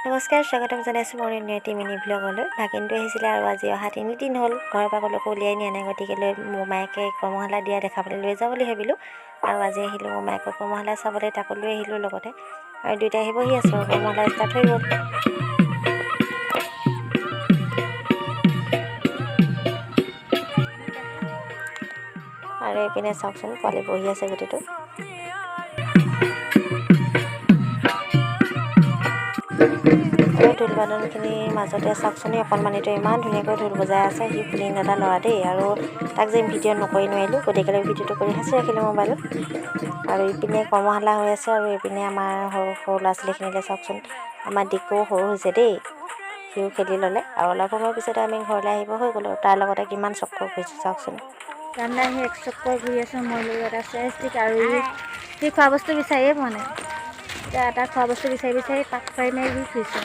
নমস্কাৰ, স্বাগতম জনাইছোঁ মোৰ অন্য এটি মিনি ভ্লগলৈ। ভাগিনটো আহিছিলে আৰু আজি অহা 3 দিন হ'ল, ঘৰৰ পৰা ক'লৈকো উলিয়াই নিয়া নাই। গতিকে লৈ মোমায়েকে কৰ্মশালা দিয়া দেখাবলৈ লৈ যাওঁ বুলি ভাবিলোঁ আৰু আজি আহিলোঁ মোমায়েকৰ কৰ্মশালা চাবলৈ। তাকো লৈ আহিলোঁ লগতে আৰু দুয়োটাই আহি বহি আছোঁ। কৰ্মশালা ষ্টাৰ্ট হৈ গ'ল। আৰু এইপিনে চাওকচোন, পোৱালি বহি আছে গোটেইটো। আৰু ঢোল বাদনখিনিৰ মাজতে চাওকচোন, এই অকণমানিটো ইমান ধুনীয়াকৈ ঢোল বজাই আছে। সি পুলিন এটা ল'ৰা দেই। আৰু তাক যে ভিডিঅ' নকৰি নোৱাৰিলোঁ, গতিকে ভিডিঅ'টো কৰি সাঁচি ৰাখিলোঁ মোবাইলত। আৰু ইপিনে কৰ্মশালা হৈ আছে আৰু এইপিনে আমাৰ সৰু সৰু ল'ৰা ছোৱালীখিনিলৈ চাওকচোন। আমাৰ দিকো সৰু হৈছে দেই, সিও খেলি ল'লে। আৰু অলপ সময়ৰ পিছতে আমি ঘৰলৈ আহিব হৈ গ'লোঁ। তাৰ লগতে কিমান চক্কৰ কৰিছোঁ চাওকচোন। ৰান্না আহি এক চক্কৰ ঘূৰি আছোঁ। মই লৈ এটা চেষ্টিক আৰু সি খোৱা বস্তু বিচাৰিয়ে পোৱা নাই। এতিয়া এটা খোৱা বস্তু বিচাৰি বিচাৰি পাক পাৰি মাৰি ঘূৰি ফুৰিছোঁ।